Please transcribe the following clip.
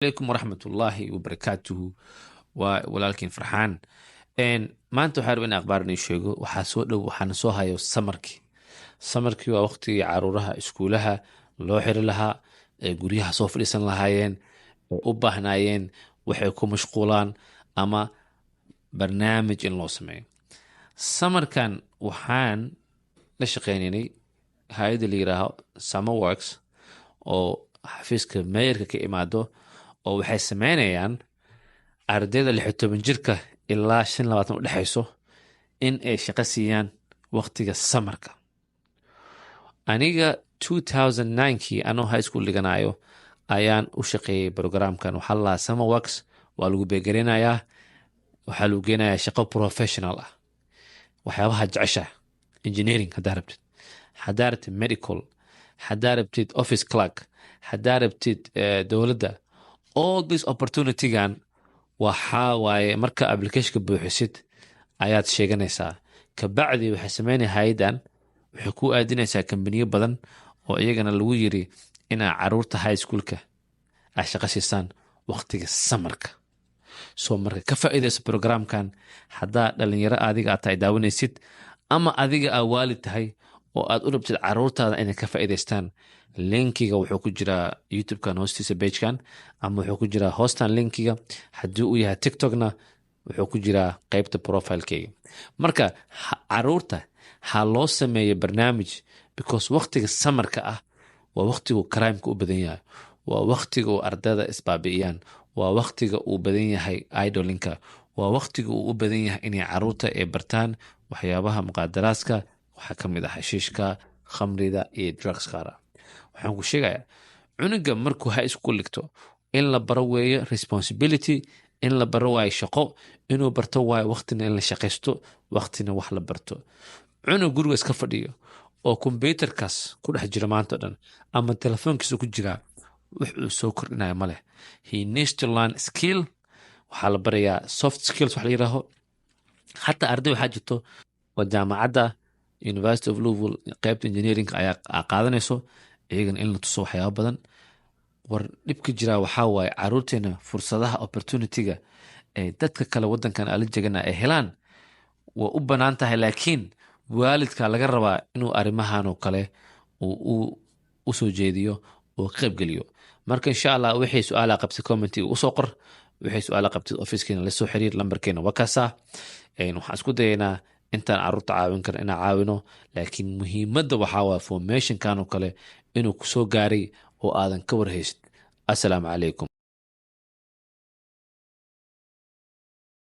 Calaykum waraxmatullaahi wabarakaatuhu. Waa walaalkiin Farxaan. Maanta waxaa raba in akhbaar inii sheego. Waxaa soo dhow, waxaana soo hayo summerkii. Summerkii waa waqtigii caruuraha iskuulaha loo xiri lahaa, ee guryaha soo fadhiisan lahaayeen oo u baahnaayeen waxay ku mashquulaan ama barnaamij in loo sameeyo. Summerkan waxaan la shaqeynaynay hay'adda la yiraaho Summerworks oo xafiiska mayorka ka imaado, oo waxay sameynayaan ardayda 16 jirka ilaa 25 u dhexeyso in ay shaqo siiyaan waqtiga summerka. Aniga 2009kii anoo high school dhiganayo ayaan u shaqeeyey programkan. Waxaa la lahaa Summerworks, waa lagu pay gareynayaa, waxaa lagu geenayaa shaqo professional ah, waxyaabaha jecesha, engineering haddaa rabtid, haddaa rabtid medical, haddaa rabtid office clerk, haddaa rabtid dowladda. All this opportunitygan waxaa waaye marka applicationka buuxisid ayaad sheeganaysaa. Kabacdi waxay sameynaya hay'addan, waxay ku aadinaysaa kambaniyo badan oo iyagana lagu yiri inaa caruurta high schoolka ay shaqo siisaan waqtiga summerka. So marka ka faa'iidayso programkan haddaa dhalinyaro adiga aad tahay daawanaysid, ama adiga aa waalid tahay oo aad u rabtid caruurtaada inay ka faa'iidaystaan. Linkiga wuxuu ku jiraa YouTubekan hoostiisa, pagekan, ama wuxuu ku jiraa hoostan linkiga. Haddii uu yahay TikTokna, wuxuu ku jiraa qeybta profilekeyga. Marka caruurta ha loo sameeyo barnaamij, because waqtiga summerka ah waa waqtigu crimeka u badan yahay, waa waqtiga uu ardayda isbaabi'iyaan, waa waqtiga uu badan yahay idlingka, waa waqtiga uu u badan yahay inay caruurta ay bartaan waxyaabaha muqaadaraadka. Waxaa ka mid ah xashiishka, khamrida iyo drugs qaar ah. Waxaan ku sheegayaa, cunuga markuu high school dhigto in la baro weeye responsibility, in la baro waayo shaqo inuu barto waayo, waqtina in la shaqaysto, waqtina wax la barto. Cunug guriga iska fadhiyo oo kombyuterkaas ku dhex jira maanta o dhan ama telefoonkiisa ku jiraa, wax uu soo kordhinaya ma leh. He needs to learn skill. Waxaa la barayaa soft skills wax la yiraaho. Xataa arday waxaa jirto oo jaamacadda University of Louisville qeybta engineering ayaa qaadanayso, iyagana in la tuso waxyaaba badan. War dhibka jiraa waxaa waaye caruurteena fursadaha opportunityga ee dadka kale wadankan ala jegana ay helaan waa u banaan tahay, laakiin waalidka laga rabaa inuu arrimahan oo kale uu u soo jeediyo oo ka qaybgeliyo. Marka insha Allah, wixii su-aala qabtay commentiga usoo qor, wixii su-aala qabtid officekeena lasoo xiriir, lambarkeena waa kaasaa. Waxaan isku dayaynaa intaan caruurta caawin karna inaan caawino, laakiin muhiimadda waxaa waaya formationkan oo kale inuu kusoo gaaray oo aadan ka warhaysid. Assalaamu calaykum.